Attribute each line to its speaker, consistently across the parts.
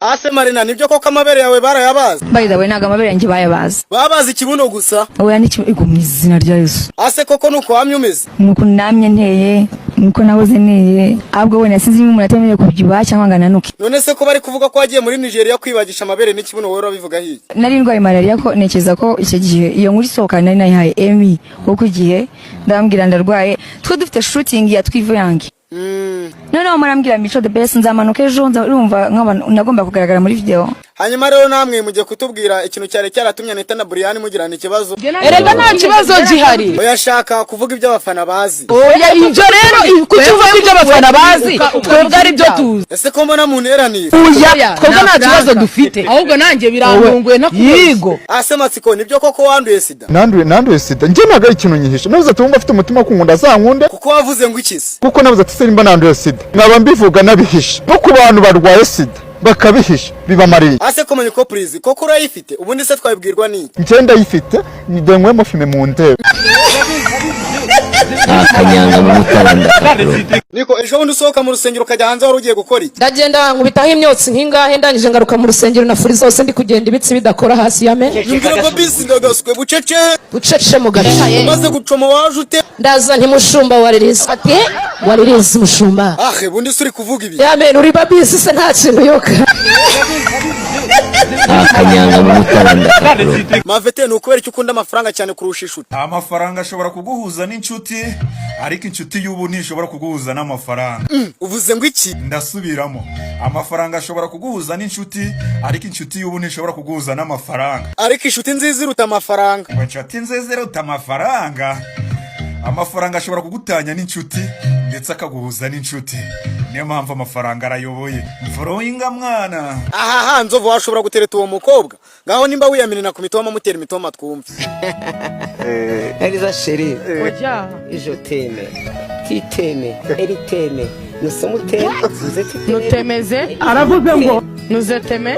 Speaker 1: Ase Marina, nibyo koko amabere yawe barayabaze?
Speaker 2: By the way, ntabwo amabere yanjye bayabaze.
Speaker 1: Babaze ikibuno gusa?
Speaker 2: Oya, n'ikibuno igwa mu izina rya Yesu.
Speaker 1: Ase koko nuko wamye umeze?
Speaker 2: Nuko namye nteye, nuko nahoze nteye, ahubwo wenda sinzi niba umuntu atemerewe kubyibuha cyangwa ngo ananuke.
Speaker 1: None se ko bari kuvuga ko wagiye muri Nigeria kwibagisha amabere n'ikibuno, wowe urabivuga hirya?
Speaker 2: Nari ndwaye malariya, ko ntekereza ko icyo gihe iyo nkuru isohoka nari nayihaye Emi, kuko igihe ndambwira ndarwaye, twe dufite shooting ya Twivuyange. Noneho murambwira Mico The Best, nzamanuka ejo urumva nk'abantu nagomba kugaragara muri video.
Speaker 1: Hanyuma rero namwe mugiye kutubwira ikintu cyari cyaratumye Anita na Brian mugirana ikibazo.
Speaker 3: Erega nta kibazo gihari.
Speaker 1: Oya, shaka kuvuga ibyo abafana bazi.
Speaker 3: Oya, ibyo rero kuki uvuga ibyo abafana bazi, twebwe ari byo tuzi?
Speaker 1: Ese ko mbona munteranira?
Speaker 3: Oya, twebwe nta kibazo dufite.
Speaker 4: Ahubwo nanjye birantunguye ntakubeshye.
Speaker 3: Yigo.
Speaker 1: Ase Matsiko, nibyo koko wanduye sida?
Speaker 5: Nanduye sida. Njye ntabwo ari ikintu nyihishe. Nabuze ati wumva afite umutima kunkunda azankunde.
Speaker 1: Kuko wavuze ngo iki se?
Speaker 5: Kuko nabuze ati se nimba nanduye sida nkaba mbivuga nabihishe, no ku bantu barwaye sida bakabihisha bibamariye.
Speaker 1: Ase komenya ko purizi koko urayifite, ubundi se twabibwirwa n'iki?
Speaker 5: Njye ndayifite, nywemo fime mu ndebe.
Speaker 6: Akanyanga mu mutara ndakakuro.
Speaker 1: Niko, ejo bundi usohoka mu rusengero ukajya hanze wari ugiye gukora iki?
Speaker 7: Ndagenda nkubitaho imyotsi nk'ingahe, ndangije ngaruka mu rusengero na furi zose, ndi kugenda ibitsi bidakora hasi ya me.
Speaker 1: Yumvira ko bisi ndagaswe bucece.
Speaker 7: Bucece mu gace.
Speaker 1: Umaze gucoma waje ute?
Speaker 7: Ndaza ntimushumba waririzi, ati waririzi mushumba.
Speaker 1: Ahe, bundi se uri kuvuga ibi?
Speaker 7: Yamen uri babisi se nta kintu yoka.
Speaker 6: Akanyanga mu mutara ndakakuro.
Speaker 1: Mavete, ni ukubera icyo ukunda amafaranga cyane kurusha inshuti?
Speaker 8: Amafaranga ashobora kuguhuza n'inshuti, ariko inshuti y'ubu ntishobora kuguhuza n'amafaranga.
Speaker 1: Uvuze ngo iki?
Speaker 8: Ndasubiramo: amafaranga ashobora kuguhuza n'inshuti, ariko inshuti y'ubu ntishobora kuguhuza n'amafaranga.
Speaker 1: Ariko inshuti nziza iruta amafaranga.
Speaker 8: Ngo inshuti nziza iruta amafaranga? Amafaranga ashobora kugutanya n'inshuti ndetse akaguhuza n'inshuti. Niyo mpamvu amafaranga arayoboye mforoyinga mwana.
Speaker 1: Aha ha, Nzovu, washobora gutereta uwo mukobwa? Ngaho nimba wiyaminina ku mitoma, mutera imitoma twumve.
Speaker 9: Eliza chérie, je t'aime, tu t'aimes, elle t'aime, nous sommes t'aime, vous êtes t'aime.
Speaker 4: Nutemeze aravuze ngo nuzeteme.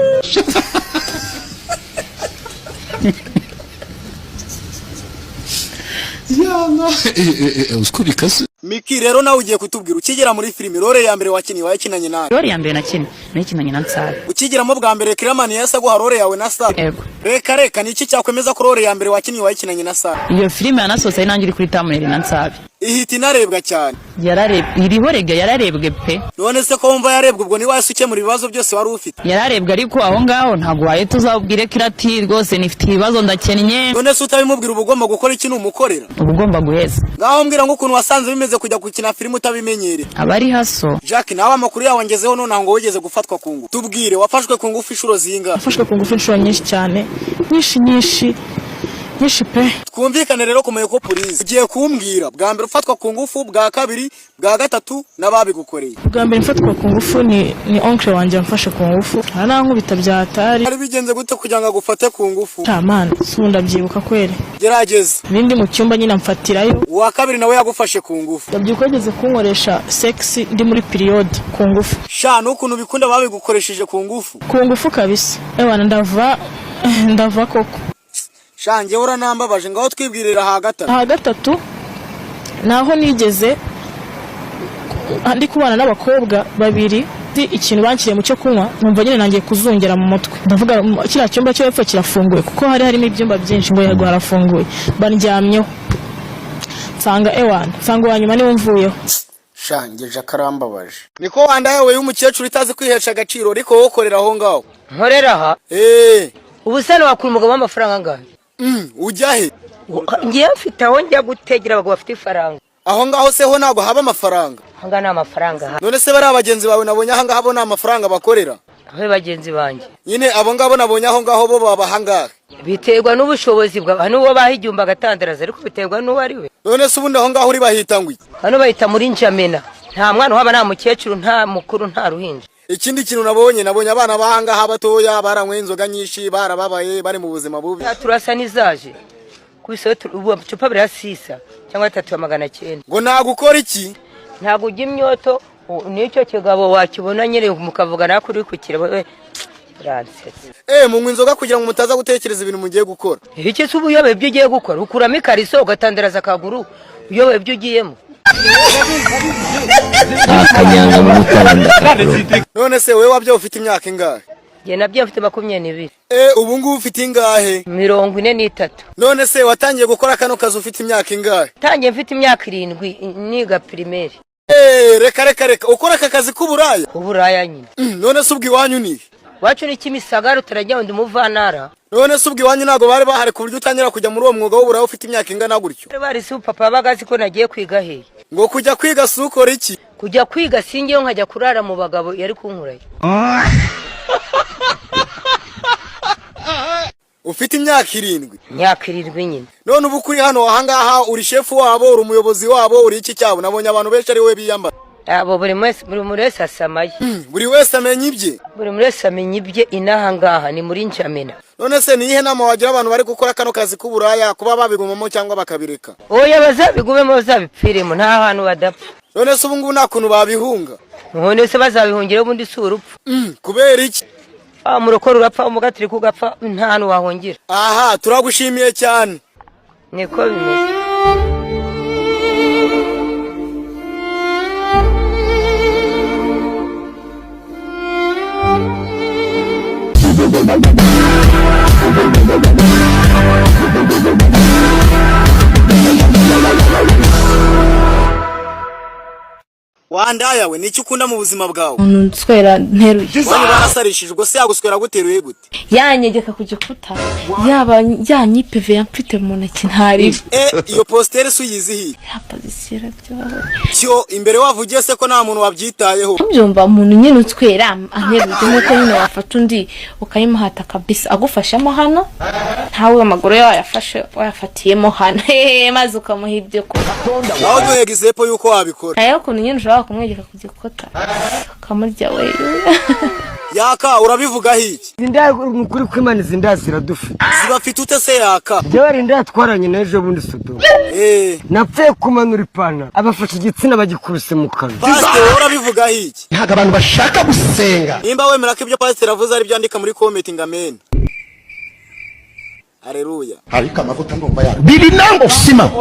Speaker 10: Uziko bikaze.
Speaker 1: Miki, rero nawe ugiye kutubwira, ukigera muri filimi role ya mbere wakinnye wayikinanye nawe?
Speaker 11: Role ya mbere nakinnye nayikinanye na Nsabe.
Speaker 1: Ukigeramo bwa mbere, Kiramani yahise aguha role yawe na Sara?
Speaker 11: Yego.
Speaker 1: Reka reka, ni iki cyakwemeza ko role ya mbere wakinnye wayikinanye na Sara?
Speaker 11: Iyo filime yanasohotse ari nanjye uri kuri thumbnail na Nsabe.
Speaker 1: Ihita inarebwa cyane.
Speaker 11: Yararebwe, iriho rega, yararebwe pe.
Speaker 1: None se ko wumva yarebwa, ubwo ntiwahise ukemura ibibazo byose wari ufite?
Speaker 11: Yararebwe, ariko aho ngaho ntabwo wahita uzabwire ko irati rwose nifite ibibazo, ndakennye.
Speaker 1: None se utabimubwira uba ugomba gukora iki? Numukorera?
Speaker 11: Uba ugomba guheza.
Speaker 1: Ngaho mbwira nk'ukuntu wasanze bimeze kujya gukina filime utabimenyereye.
Speaker 11: Aba ari haso.
Speaker 1: Jack, nawe amakuru yawe ngezeho nonaha ngo wigeze gufatwa ku ngufu. Tubwire, wafashwe ku ngufu inshuro zingahe?
Speaker 4: Nafashwe ku ngufu inshuro nyinshi cyane, nyinshi nyinshi nyinshi pe.
Speaker 1: Twumvikane rero, kumenya ko purize ugiye kumbwira bwa mbere ufatwa ku ngufu, bwa kabiri, bwa gatatu n'ababigukoreye.
Speaker 4: Bwa mbere mfatwa ku ngufu ni oncle wanjye wamfashe ku ngufu, arankubita bya hatari.
Speaker 1: Hari bigenze gute kugira ngo agufate ku ngufu?
Speaker 4: Tamana si ubu ndabyibuka kweri?
Speaker 1: Gerageza.
Speaker 4: Ibindi mu cyumba nyine amfatirayo.
Speaker 1: Uwa kabiri nawe yagufashe ku ngufu?
Speaker 4: Ndabyibuka yageze kunkoresha sex ndi muri period ku ngufu.
Speaker 1: Sha, n'ukuntu bikunda babigukoresheje ku ngufu?
Speaker 4: Ku ngufu kabisa, ewana ndava ndava koko.
Speaker 1: Sha, njyewe uranambabaje. Ngaho twibwirira aha gatatu.
Speaker 4: Aha gatatu naho nigeze ndi kubana n'abakobwa babiri, ikintu banshyiriye mu cyo kunywa, numva nyine nangiye kuzungera mu mutwe. Ndavuga kiriya cyumba cyo hepfo kirafunguye, kuko hari harimo ibyumba byinshi, ngo yego harafunguye. Bandyamyeho, nsanga ewana, nsanga uwa nyuma niwe mvuyeho.
Speaker 1: Sha, ngeje akarambabaje. Niko wanda yawe y'umukecuru itazi kwihesha agaciro, ariko wowe ukorera aho ngaho?
Speaker 9: Nkorera aha.
Speaker 1: Eh.
Speaker 9: Ubu se wakura umugabo w'amafaranga angahe?
Speaker 1: Ujya he?
Speaker 9: Ngiye mfite aho njya gutegera abagabo bafite ifaranga.
Speaker 1: Aho ngaho se ho ntabwo haba amafaranga?
Speaker 9: Aha ngaha ni amafaranga ahari.
Speaker 1: None se bariya bagenzi bawe nabonye aha ngaha bo ni amafaranga bakorera?
Speaker 9: Aho bagenzi banjye?
Speaker 1: Nyine abo ngabo nabonye aho ngaho bo baba ahangahe?
Speaker 9: Biterwa n'ubushobozi bwawe. N'uwo baha 1000 agatandaraza, ariko biterwa n'uwo ari we.
Speaker 1: None se ubundi aho ngaho uri bahita ngo iki?
Speaker 9: Hano bahita muri Njamena. Nta mwana uhaba, nta mukecuru, nta mukuru, nta ruhinja.
Speaker 1: Ikindi kintu nabonye abana b'ahangaha batoya baranyweye inzoga nyinshi, barababaye, bari mu buzima bubi.
Speaker 9: Turasa n'izaje ku isoko, ubu amacupa birasisa cyangwa atatu ya 900.
Speaker 1: Ngo nagukora iki?
Speaker 9: Ntabwo ujya imyoto, n'icyo kigabo wakibona nyine mukavuga nako uri kukireba we uransetsa.
Speaker 1: Eh, munywa inzoga kugira ngo mutaza gutekereza ibintu mugiye gukora?
Speaker 9: Iki se uba uyobewe ibyo ugiye gukora? Ukuramo ikariso ugatandaraza akaguru, uyobewe ibyo ugiyemo.
Speaker 6: Akanyanga mu mutara ndakakuro.
Speaker 1: None se wowe wabyaye ufite imyaka ingahe?
Speaker 9: Njye nabyo mfite 22.
Speaker 1: Ubu ngubu ufite ingahe?
Speaker 9: 43.
Speaker 1: None se watangiye gukora kano kazi ufite imyaka ingahe?
Speaker 9: Tangiye mfite imyaka 7 niga primaire.
Speaker 1: Reka reka reka, ukora aka kazi k'uburaya?
Speaker 9: Uburaya nyine.
Speaker 1: None se ubwo iwanyu ni?
Speaker 9: Wacu ni Kimisagara, utarajya undi muvantara.
Speaker 1: None se ubwo iwanyu ntabwo bari bahari ku buryo utangira kujya muri uwo mwuga w'uburaya ufite imyaka ingana gutyo?
Speaker 9: Bari si papa yabaga azi ko nagiye kwiga hehe.
Speaker 1: Ngo kujya kwiga si ukora iki?
Speaker 9: Kujya kwiga singeyo nkajya kurara mu bagabo yari kunkurayo.
Speaker 1: Ufite imyaka 7?
Speaker 9: Imyaka 7 nyine.
Speaker 1: None ubu kuri hano ahangaha uri shefu wabo, uri umuyobozi wabo, uri iki cyabo? Nabonye abantu benshi ari we biyambara.
Speaker 9: Abo buri wese asamaye.
Speaker 1: Buri wese amenya ibye.
Speaker 9: Buri wese amenya ibye inaha ngaha ni muri Njamena.
Speaker 1: None se niyihe nama wagira abantu bari gukora kano kazi k'uburaya kuba babigumamo cyangwa bakabireka?
Speaker 9: Oya, bazabigumemo bazabipfiremo, nta hantu badapfa.
Speaker 1: None se ubu ngubu nta kuntu babihunga?
Speaker 9: None se bazabihungira ubundi si urupfu.
Speaker 1: Kubera iki?
Speaker 9: Murokore urapfa, umugatirika ugapfa, nta hantu wahungira.
Speaker 1: Aha, turagushimiye cyane.
Speaker 9: Niko bimeze.
Speaker 1: Wandaya we, niki ukunda mu buzima bwawe?
Speaker 4: Umuntu nswera nteruye.
Speaker 1: Wanyu barasarishije, ubwo se yaguswera guteruye gute?
Speaker 4: Yanyegeka ku gikuta, yaba yanyipeve yamfite mu ntoki ntaribe.
Speaker 1: Iyo postere se uyizihiye?
Speaker 4: Ya position iraryoha.
Speaker 1: Cyo imbere wavugiye se ko nta muntu wabyitayeho?
Speaker 4: Tubyumva umuntu nyine unswera anteruye nk'uko nyine wafata undi ukayimuhata kabisa, agufashemo hano ntawe amaguru ye wayafashe wayafatiyemo hano maze ukamuha ibyo kunywa.
Speaker 1: Aho duhega izepo yuko wabikora.
Speaker 4: Hariho ukuntu nyine ushobora kumwegeka ku gikuta ukamurya we.
Speaker 1: Yaka, urabivuga hiki?
Speaker 9: Inda nukuri kwimana izi nda ziradufite.
Speaker 1: Zibafite ute se Yaka?
Speaker 9: Jewe inda twaranye n'ejo bundi Sodoma. Napfuye kumanura ipantaro, abafashe igitsina bagikubise mu kanwa.
Speaker 1: Pastor, urabivuga hiki?
Speaker 5: Ntabwo abantu bashaka gusenga.
Speaker 1: Nimba wemera ko ibyo pastor avuze ari byandika muri comment ngo amen. Haleluya.
Speaker 5: Ariko amavuta ndumva ya biri nango sima.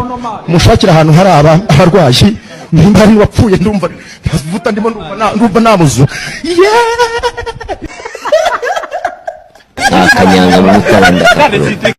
Speaker 5: Mushakira ahantu hari abarwayi, nimba ari wapfuye ndumva amavuta ndimo ndumva namuzu.
Speaker 6: Akanyanga mu mutara ndakakuro.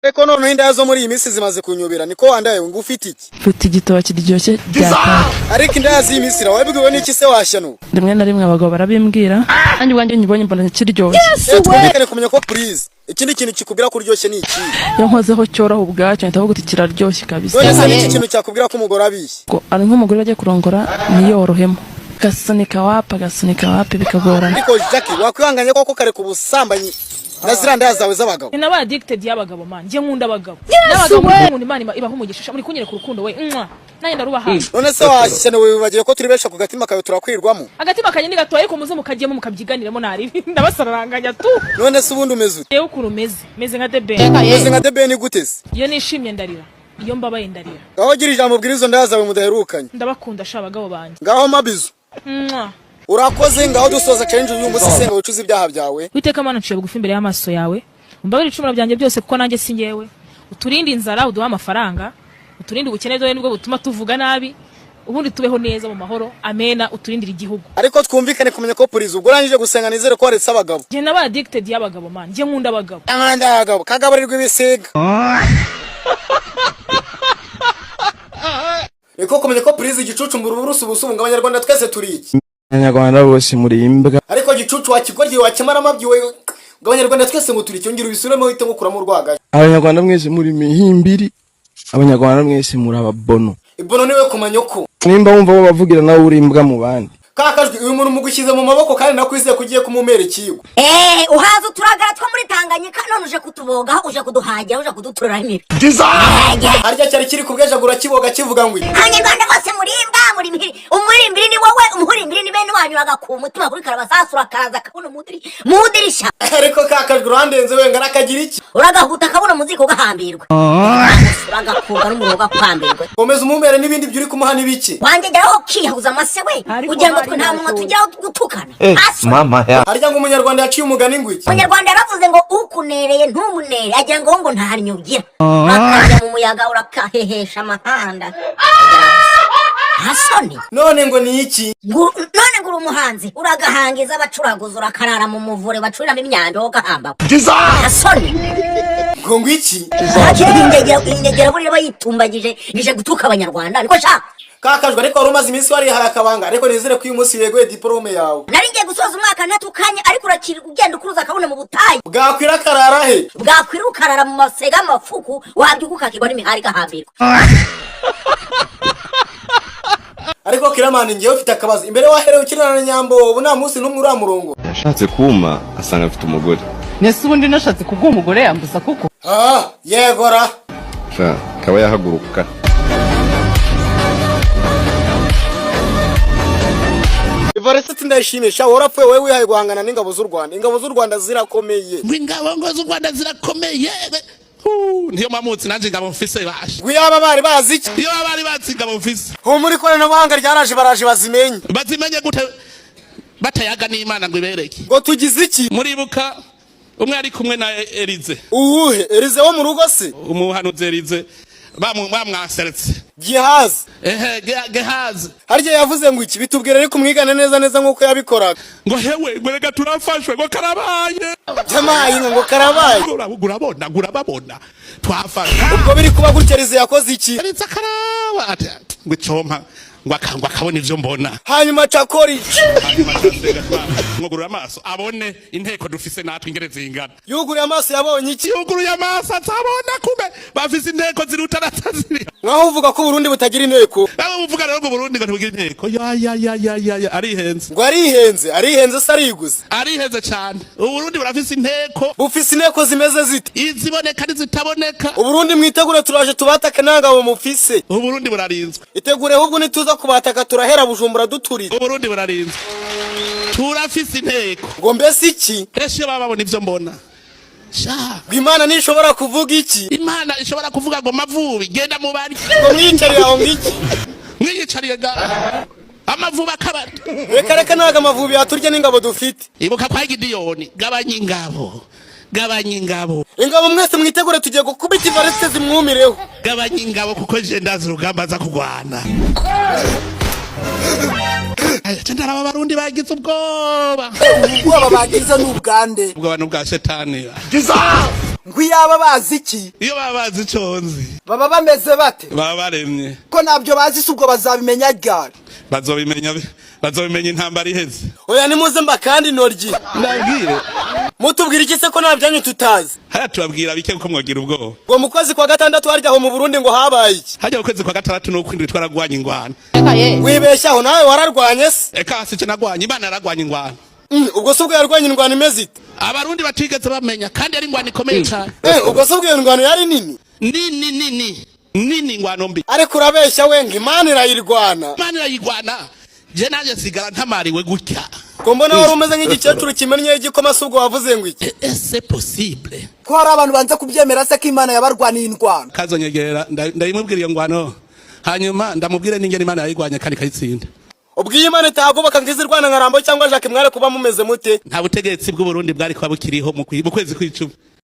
Speaker 1: Reko none inda zo muri iyi minsi zimaze kunyobera, niko wandaye ngo ufite iki?
Speaker 3: Mfite igitoki kiryoshye byataka.
Speaker 1: Ariko inda z'iyi minsi wabibwiwe n'iki se washyano?
Speaker 3: Rimwe na rimwe abagabo barabimbwira, nanjye ubwanjye nyibonye mbona kiryoshye.
Speaker 1: Twumvikane kumenya ko please. Ikindi kintu kikubwira ko uryoshye ni iki?
Speaker 3: Iyo nkozeho cyoroha ubwacyo mpita mvuga uti kiraryoshye kabisa.
Speaker 1: None se n'iki kintu cyakubwira ko umugore abishye?
Speaker 3: Ko ari nk'umugore bagiye kurongora niyorohemo, gasunika wapi agasunika wapi bikagorana.
Speaker 1: Ariko Jackie wakwihanganye koko kareka ubusambanyi na ziriya ndaya zawe z'abagabo.
Speaker 4: Ni naba addicted y'abagabo man, njye nkunda abagabo. N'abagabo nkunda Imana ibaha umugisha, muri kunyereka urukundo we. Nanjye ndarubaha.
Speaker 1: None se washyano wibagiwe ko turi benshi ku gatima kawe turakwirwamo?
Speaker 4: Agatima kanye ni gato ariko muze mukagiyemo mukabyiganiramo nari ndabasararanganya tu.
Speaker 1: None se ubundi umeze ute?
Speaker 4: Yewe ukuntu umeze, meze nka The Ben.
Speaker 1: Umeze nka The Ben gute se?
Speaker 4: Iyo nishimye ndarira, iyo mbabaye ndarira.
Speaker 1: Ngaho gira ijambo ubwira izo ndaya zawe mudaherukanye.
Speaker 4: Ndabakunda sha abagabo banjye.
Speaker 1: Ngaho mabizo. Urakoze, ngaho dusoza challenge uyu munsi senga wicuza ibyaha byawe.
Speaker 4: Witeka Mana nciye bugufi imbere y'amaso yawe, umbabarire ibicumuro byanjye byose kuko nanjye si njyewe. Uturinde inzara, uduhe amafaranga, uturinde ubukene dore nibwo butuma tuvuga nabi, ubundi tubeho neza mu mahoro. Amena, uturindire igihugu.
Speaker 1: Ariko twumvikane kumenya ko purize ubwo urangije gusenga nizere ko waretse abagabo.
Speaker 4: Njye naba addicted y'abagabo man, njye nkunda abagabo.
Speaker 1: Nkunda abagabo, kagaburirwa ibisiga. Niko kumenya ko purize igicucu mburuburusu busubunga abanyarwanda twese turi iki?
Speaker 12: Abanyarwanda bose muri imbwa.
Speaker 1: Ariko gicucu wakigoryi wakemara amabyi we, ngo abanyarwanda twese ngo turi iki? Ongera ubisubiremo uhite ngukuramo urwagashya.
Speaker 12: Abanyarwanda mwese muri mihimbiri, abanyarwanda mwese muri ababono.
Speaker 1: Ibono niwe kumanyoko.
Speaker 12: Nimba wumva bo bavugira nawe uri imbwa mu bandi.
Speaker 1: Kakajwi uyu muntu mugushyize mu maboko kandi nakwizeye kugiye kumumera ikigo.
Speaker 13: Uhaza uturagara two muri Tanganyika none uje kutubogaho, uje kuduhagira, uje kuduturiraho imibi.
Speaker 1: Harya cyari kiri kubwejagura kiboga kivuga ngo
Speaker 13: Abanyarwanda bose muri imbwa, muri mihiri, umurimbiri ni wowe, umuhurimbiri ni bene wanyu bagakuma umutima kuri karabasasu urakaza kabuno mudirisha.
Speaker 1: Ariko kakajwi urandenze wenga arakagira iki?
Speaker 13: Uragahuta kabuno muziko ugahambirwa. Uragakunga n'umuriro ugakwambirwa.
Speaker 1: Komeza umumere n'ibindi byo uri kumuha n'ibiki.
Speaker 13: Wanjye jyaho kiyahuza amase we, ugira ngo Natwe nta munwa tujyaho gutukana.
Speaker 6: Mama ya.
Speaker 1: Harya ngo umunyarwanda yaciye umugani ngo iki?
Speaker 13: Umunyarwanda yaravuze ngo ukunereye ntumunere, agira ngo ngo nta ugira, urakajya mu muyaga urakahehesha amahanda nta soni.
Speaker 1: None ngo ni iki?
Speaker 13: None ngo uri umuhanzi, uragahangiza abacuraguza, urakarara mu muvure bacuriramo imyanda, wowe ugahamba nta soni.
Speaker 1: Ngo iki?
Speaker 13: Ingegera buriya bayitumbagije ije gutuka abanyarwanda, niko sha.
Speaker 1: Kakajwe, ariko wari umaze iminsi warihaye akabanga, ariko nizere ko uyu munsi weguye diporome yawe.
Speaker 13: Nari ngiye gusoza umwaka ntatukanye, ariko urakira ugenda ukuruza akabona mu butayu.
Speaker 1: Bwakwira akarara he?
Speaker 13: Bwakwira ukarara mu masega amafuku, wabyuka ukakirwa n'imihari igahambirwa.
Speaker 1: Ariko Kiramani, ngewe ufite akabazo imbere, waherewe ukinana na Nyambo, ubu nta munsi n'umwe uramurongo?
Speaker 6: Yashatse kuma asanga afite umugore.
Speaker 11: Nese ubundi nashatse kubw'uwo mugore yambuza kuko
Speaker 1: Ah, yegora.
Speaker 6: Sha akaba yahaguruka.
Speaker 1: Ivarese ndayishimisha, wowe urapfuye, wowe wihaye guhangana n'ingabo z'u Rwanda. Ingabo z'u Rwanda zirakomeye.
Speaker 10: Ngo ingabo ngo z'u Rwanda zirakomeye. Niyo mamutsi nanjye ingabo mfise basha.
Speaker 1: Ngo iyaba bari bazi iki?
Speaker 10: Iyo baba bari bazi ingabo mfise.
Speaker 1: Humura, ikoranabuhanga ryaraje, baraje bazimenye.
Speaker 10: Bazimenye gute batayaga n'Imana ngo ibereke?
Speaker 1: Ngo tugize iki?
Speaker 10: Muribuka umwe ari kumwe na Elize?
Speaker 1: Uwuhe Elize, wo mu rugo se?
Speaker 10: Umuhanuzi Elize bamwaseretse.
Speaker 1: Gihazi.
Speaker 10: Ehe, Gehazi.
Speaker 1: Harya yavuze ngo iki? Bitubwira ariko umwigane neza neza nk'uko yabikoraga.
Speaker 10: Ngo hewe, ngo reka turafashwe, ngo karabaye.
Speaker 1: Jamayi, ngo karabaye.
Speaker 10: Urabona, urababona, twafashwe.
Speaker 1: Ubwo biri kuba gutya, Elize yakoze iki?
Speaker 10: Elize akaraba ati ngo icompa ngo akabona ivyo mbona.
Speaker 1: Hanyuma cakora iki?
Speaker 10: Hanyuma asenga mwugurura amaso abone inteko dufise natwe ingene zingana.
Speaker 1: Yuguruye amaso yabonye iki?
Speaker 10: Yuguruye amaso atabona, kumbe bafise inteko ziruta nataziri.
Speaker 1: Nkaho uvuga ko Burundi butagira inteko.
Speaker 10: Nawe uvuga rero ngo Burundi ngo ntibugira inteko, ya ya ya ya ya ya, arihenze.
Speaker 1: Ngo arihenze? Arihenze se ariguze?
Speaker 10: Arihenze cyane. Uburundi burafise inteko.
Speaker 1: Bufise inteko zimeze zite?
Speaker 10: Iziboneka n'izitaboneka.
Speaker 1: Uburundi mwitegure, turaje tubatake, nangabo mufise.
Speaker 10: Uburundi burarinzwe.
Speaker 1: Itegure ahubwo, nituza kubataka turahera Bujumbura duturire.
Speaker 10: Uburundi burarinzwe, turafise inteko.
Speaker 1: Ngo mbese iki?
Speaker 10: Ese iyo baba babona ivyo mbona sha.
Speaker 1: Ngo Imana ntishobora kuvuga iki?
Speaker 10: Imana ishobora kuvuga ngo mavubi genda mu bari.
Speaker 1: Ngo mwiyicariye aho ngiki?
Speaker 10: Mwiyicariye ga amavubi akabari.
Speaker 1: Reka reka, ntago amavubi yaturya n'ingabo dufite.
Speaker 10: Ibuka kwa Gidiyoni, gabanya ingabo, gabanya ingabo.
Speaker 1: Ingabo mwese mwitegure, tugiye gukubita ivariste zimwumireho.
Speaker 10: Gabanya ingabo kuko je ndazi urugamba aza kurwana. Aya, ndaraba abarundi bagize ubwoba.
Speaker 14: Ubwoba bagize ni ubwande?
Speaker 10: Ubwoba ni ubwa shetani.
Speaker 14: Ngo iyaba bazi iki?
Speaker 10: Iyo baba bazi ico nzi,
Speaker 14: baba bameze bate?
Speaker 10: Baba baremye.
Speaker 14: Ko ntabyo bazi se, ubwo bazabimenya ryari?
Speaker 10: Bazobimenya intambara iheze.
Speaker 1: Oya, nimuze mba kandi noryi.
Speaker 10: Ndabwire.
Speaker 1: Mutubwira iki se ko nta byanyu tutazi?
Speaker 10: Hariya tubabwira bike kuko mwagira ubwoba.
Speaker 1: Ngo mu kwezi kwa gatandatu harya aho mu Burundi ngo habaye iki?
Speaker 10: Hajya mu kwezi kwa gatandatu n'ukwindwi twaragwanye ingwano.
Speaker 1: Wibeshyaho nawe, wararwanye se?
Speaker 10: Eka si cyo nagwanye, Imana yaragwanye ingwano.
Speaker 1: Ubwo se ubwo yarwanye indwano imeze ite?
Speaker 10: Abarundi batigeze bamenya, kandi ari ingwano ikomeye cyane.
Speaker 1: Ubwo se ubwo iyo ndwano yari nini?
Speaker 10: Nini nini nini, ingwano mbi.
Speaker 1: Ariko urabeshya we, ngo Imana irayirwana.
Speaker 10: Imana irayirwana, je nanjye sigara ntamariwe gutya.
Speaker 1: Ko mbona wari umeze nk'igikecuru kimennye igikoma se, ubwo wavuze ngo iki?
Speaker 10: Ese possible?
Speaker 14: Ko hari abantu banza kubyemera se ko Imana yabarwaniye indwano?
Speaker 10: Kazonyegera ndayimubwira iyo ngwano, hanyuma ndamubwire n'ingene Imana yayigwanye kandi ikayitsinda.
Speaker 1: Ubwo iyo Imana itahagoboka ngo ize irwana nka Rambo cyangwa Jacques, mwari kuba mumeze mute?
Speaker 10: Nta butegetsi bw'Uburundi bwari kuba bukiriho mu kwezi kw'icumi.